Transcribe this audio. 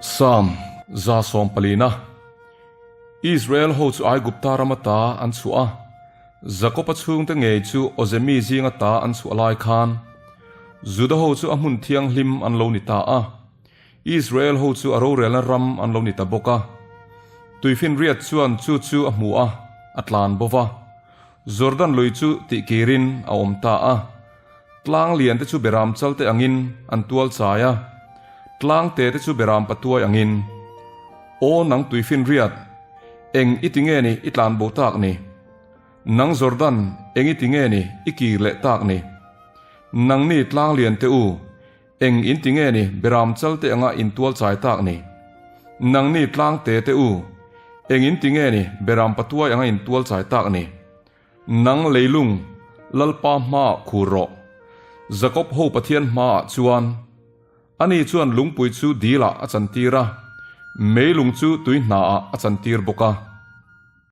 Psalm 114 Israel ho chu Aigupta ram ata an chhuah a, Jakob-a chhungte ngei chu Awzemi zing ata an chhuah lai khan, Juda ho chu a hmun thianghlim an lo ni ta a, Israel ho chu a rorelna ram an lo ni ta bawk a. Tuifinriat chuan chu chu a hmu a, a tlan bo va. Jordan lui chu tihkirin a awm ta a. Tlang lian te chu beram chal te angin an tual chai a, tlang te te chu beram patuai angin. Aw nang tuifinriat, eng i ti nge ni i tlan bo tak ni? Nang Jordan, eng i ti nge ni i kir leh tak ni? Nangni tlang lian te u, Eng in ti nge ni beram chal te anga in tual chai tak ni? Nangni tlang te te u, eng in ti nge ni beram patuai anga in tual chai tak ni? Nang leilung, Lalpa hmaah khur rawh. Jakob ho Pathian hmaah chuan. Ani chuan lungpui chu dilah a chantir a, meilung chu tui hnaah a chantir bawk a.